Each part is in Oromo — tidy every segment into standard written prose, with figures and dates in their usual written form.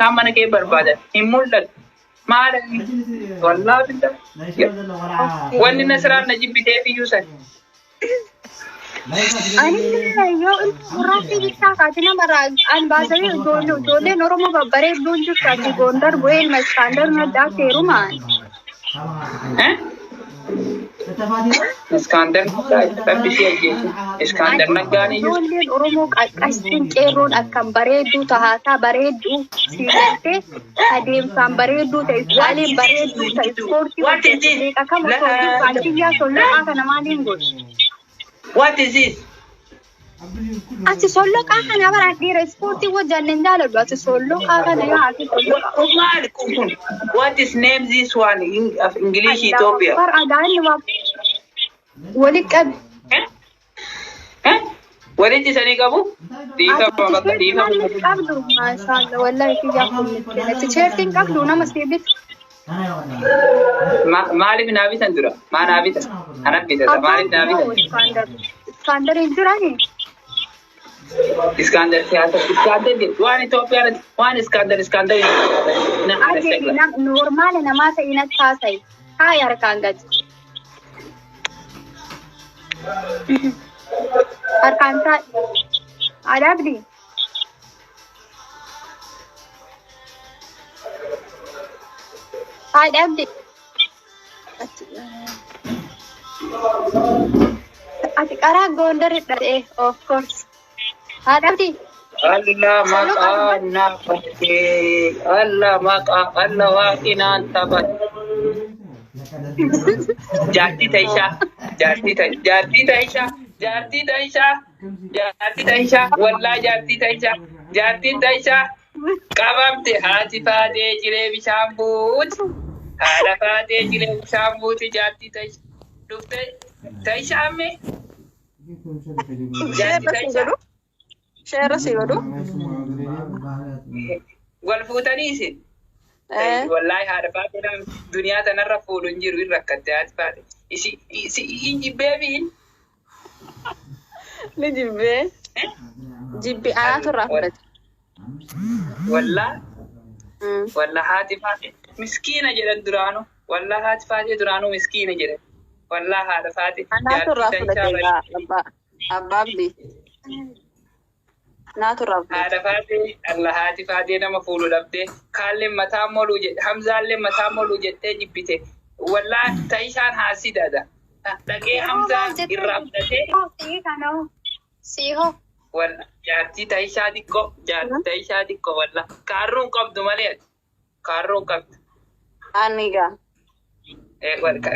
Isaan mana kee barbaadan hin mul'atu. Maal wallaa billah. Wanni Nasraan na jibbiteef iyyuu san. Ani yoo gurraattii bittaa kaati namarraa an baasanii ijoolleen Oromoo babbareedduun jirtu achi Gondar bu'ee ilma Iskaandar naddaa seerumaan. Eh? Iskaandar Naggaa rabbi si ajjeesu. Iskaandar Naggaan iyyuu. Ijoolleen Oromoo qaqqastiin qeerroon akkan bareedduu tahaasaa bareedduu sii galtee adeemsaan bareedduu ta'e istaaliin bareedduu ta'e ispoortii What is this? meeqa kam osoo jirtu achiyyaa solloqaa kana maaliin godhu? What is this? Ati solloqaa kana bara dhiira ispoortii wajjin jaaladhu ati solloqaa kana yoo ati solloqaa. Maal kun? What is name this one in of English Ethiopia? Akbar adaanni waa walitti qabi. Eh? Eh? Walitti isanii qabu? Dhiifama bakka Ati dhiifama. tisheertiin qabdu maashaallah wallahi kiyyaa kun miskiina. Tisheertiin qabdu nama sii bitu. Maaliif naa bitan dura? Maa naa bitan? Ana bitata. Maaliif naa bitan? Iskaandar. Iskaandar hin jirani. Iskaandar siyaasa. Iskaandar waan Itoophiyaa irratti waan Iskaandar Iskaandar na Ati normaala namaa ta'e natti haasa'i. Haaya harkaan gadi. Harkaan taa'i. Adaabdi. Haadha abdi. Ati karaa Gondar hidhatee of course. Haadha abdi. Allah maqaa na fatee Allah maqaa Allah waaqinaan taphat. Jaartii ta'ishaa jaartii ta'i jaartii ta'ishaa jaartii ta'ishaa jaartii ta'ishaa wallaa jaartii ta'ishaa jaartiin ta'ishaa qabamte. Haati faatee ciree bishaan buuti, haadha faatee ciree bishaan buuti. Jaartii ta'ishaa dhufte ta'ishaa ammee jaartii ta'ishaa. Sheera si godhu. Wal fuutanii isin. Wallaahi haadha faatee duniyaa tanarra fuudhu hin jiru, hin rakkatte haati faatee. Isi isi hin jibbee miin. Ni jibbee. Jibbi anaatu irraa fudhate. Wallaa wallaa haati faatee miskiina jedhan duraanuu. Wallaa haati faatee duraanuu miskiina jedhan. Wallaa haadha faatee. Anaatu irraa fudhate egaa abbaa abbaa abdii. Naatu irraa fudhate. Haadha faatee Allah haati faatee nama fuudhu dhabdee kaalleen mataa moluu jedhe Hamzaallee mataa moluu jettee jibbite. Wallaa ta'ishaan haasidaadha. Dhaqee Hamzaa irraa fudhatee. Sii kana sii hoo. Walla jaartii ta'ishaa xiqqoo, jaartii ta'ishaa xiqqoo, walla kaarruun qabdu malee, ati kaarruun qabdu. Ani egaa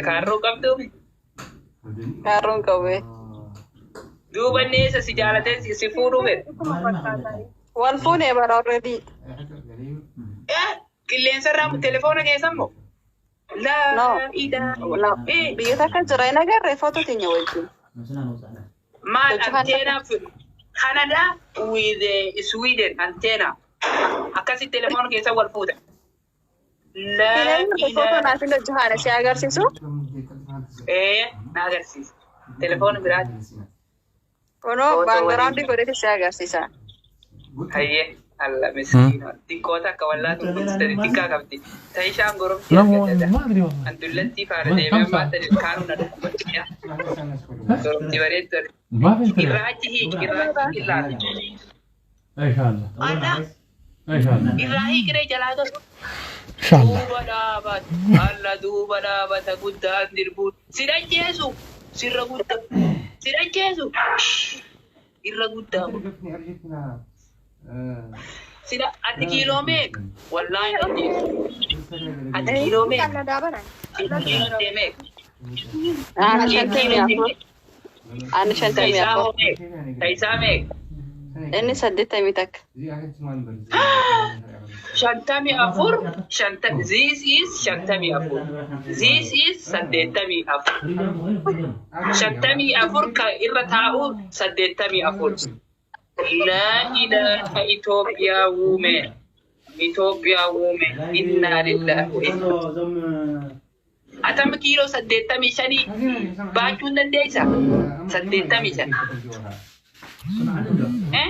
Kaarruu qabdu. Kaarruun qabee. Duuba inni eessa si jaalatee si fuudhuu fedhe? Wal fuunee bara already. Qilleensarraa telefoona keessa immoo? No. Laa idaa. No. Biyyoota akka jira hin agarree footoo teenya wajjin. Maal Hojii anteena Canada with Sweden anteena akkasitti telefoona keessa wal fuuta. Laa Footoo ilaa. naaf hin hojii haala si agarsiisu. Ee, na agarsiisa. Telefoona biraati. Kunoo Footoo background waliin. godhate si agarsiisa. Hayyee alla miskiina xiqqoo takka wallaa tun xiqqaa qabdi. Ta'ishaan goromti لا argatata. ما ادري والله. An dullattii faana deemee خمسة. ammaa tani kaanuu na dhukkubatti. Goromti bareeddu. ما في انترنت. Irraa achi hiiki, irraa achi ilaali. ان شاء الله. Alla ان شاء الله. irraa hiikiree jalaa galu. ان شاء الله. Duuba dhaabata. Alla duuba dhaabata guddaan dirbuun. Si dhajjeesu sirra guddaa. Si dhajjeesu irra guddaa. Sila ati kiiloo meeqa? Wallaahi dhajjeesu. Ati kiiloo meeqa? Qalladaa baran. Kiiloo meeqa? Ani 54. Ani shantamii Taayisaa afur. hoo meeqa? Taayisaa meeqa? Inni 81. 54, this is 54. This is 84. 54 kan irra taa'u 84. Laa ilaaha Itoophiyaa woman. Itoophiyaa woman. Innaa lillaahi wa innaa. Atama kiiloo 85 baachuu hin dandeessaa? 85. Eh?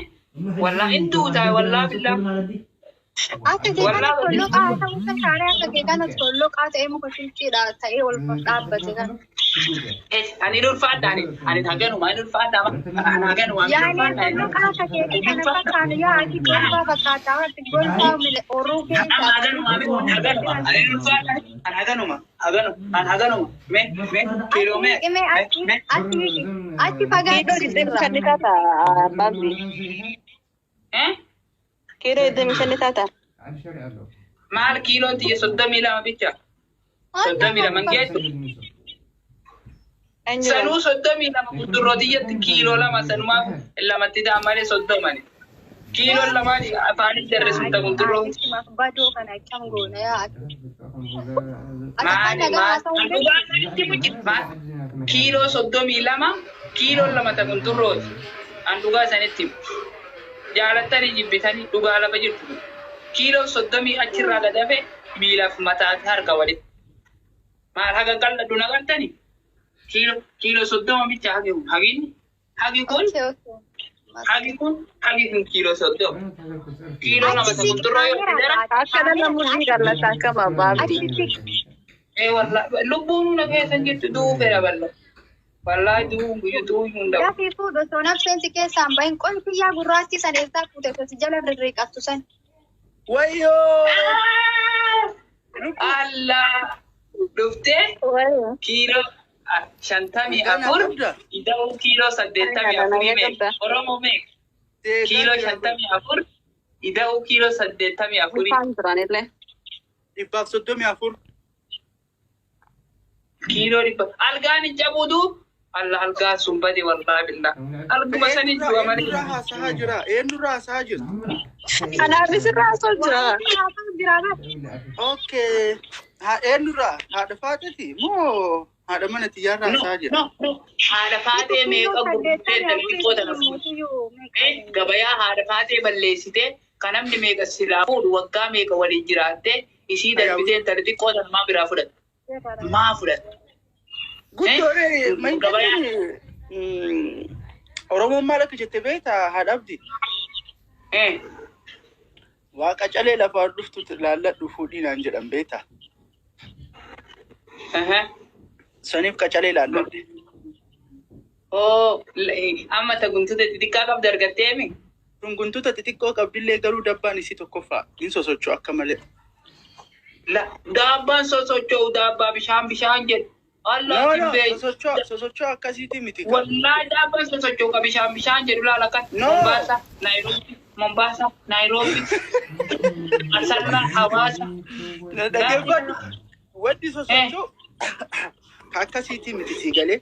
Wallaa hin duutaa wallaa billaa. Akka kee kana tolloqaa ta'uu kan taane akka kee kana tolloqaa ta'ee muka silkiidha ta'ee ol dhaabbate kan. Ani ulfaadha ani haganuma ani ulfaadha ani haganuma ani Yaani ulfaadha. tolloqaa akka keetii kana fakkaatu yaa ati golfaa fakkaata ati golfaa orruu Amma keessa. haganuma haganuma ani ulfaadha ani haganuma haganuma ani haganuma me me kiiloo me Achi achi me achi achi fagaadhu Kiiloo digdami sirra. shan ni taata baabdi. eh Kiiloo 25 ni taata. Maal kiiloon tiyya 32 bicha 32 geessu. Eenyu Sanuu 32 kuduroo tiyyatti kiiloo 2 sanumaaf lamatti ta'a malee 30ni. Kiiloon lamaan afaanitti darre kuduroo. Badoo kana akkam goona yaa ati. Ati Maali nagaa maal haasa'uu hin dhugaa sanitti muci maal kiiloo 32 kiiloon 2 ta kudurrooti. An dhugaa sanitti jaalattanii jibbitanii dhugaa lafa jirtu. Kiiloo 30 achirraa gadafe miilaaf mataa fi harka walitti. Maal haga qal'adhu nagartani? Kiiloo 30 bicha hagi kun haginni hagi kun Okay, okay. hagi kun kiiloo 30. Kiiloo 2 ta kudurroo yoo fidera. Akka nama murrii jaallata akkama baabdi. Achi siqi. Ee wallahi lubbuun na keessa hin jirtu du'uu fedha balla. Wallahi du'uu guyyaa du'uu hin danda'u. Gafii fuudhu osoo nafseen si keessaan bahin qolli kiyyaa gurraattii san eessaa fuute osoo si jala rirriiqattu san. Wayyoo! Allah dhuftee kiiloo 54 ida'uu kiiloo 84 meeqa? Oromoo meeqa? Kiiloo 54 ida'uu kiiloo 84. Ulfaan jiranillee. 134. Kiiloo 100. Algaan hin cabuutu Allah algaa sun bade wallahi billah. Alguma sanii du'a malee. Eenyurraa haasahaa jira? Eenyurraa haasahaa jirtu? Anaafis irraa haasoo jira. Okay. Eenyurraa? Haadha faaxeeti moo haadha mana xiyyaarraa No, haasahaa jira? no, no. Haadha faatee meeqa gurgurtee xixiqqoo tana fuute. Gabayaa haadha faatee balleessitee kan namni meeqa silaa fuudhu waggaa meeqa waliin jiraattee isii darbitee intala xiqqoo tana maa biraa fudhatte? Maa fudhatte? Guddooree Gabayaa. Oromoon maal akka jette beektaa haadha abdi? Eh, Waaqa calee lafaan dhuftu laalladhu fuudhii naan jedhan beektaa? aha. Saniif qacalee laalladhe. Oo, amma ta guntuta xixiqqaa qabdu argattee mi? Guntuta xixiqqoo qabdillee garuu dabbaan isii tokkoffaa hin sosocho'u akka malee. La, daabbaan sosocho'u daabbaa bishaan bishaan jedhu. Allah No, no, hin beeku. sosocho'u akkasiiti miti. Wallahi daabbaan sosocho'u ka bishaan bishaan jedhu laala kan. No. Mombasa, Nairobi, Mombasa, Nairobi, Asalla, Hawaasa. Dhaggeeffadhu. Wanti sosocho'u ka akkasiiti miti sii galee.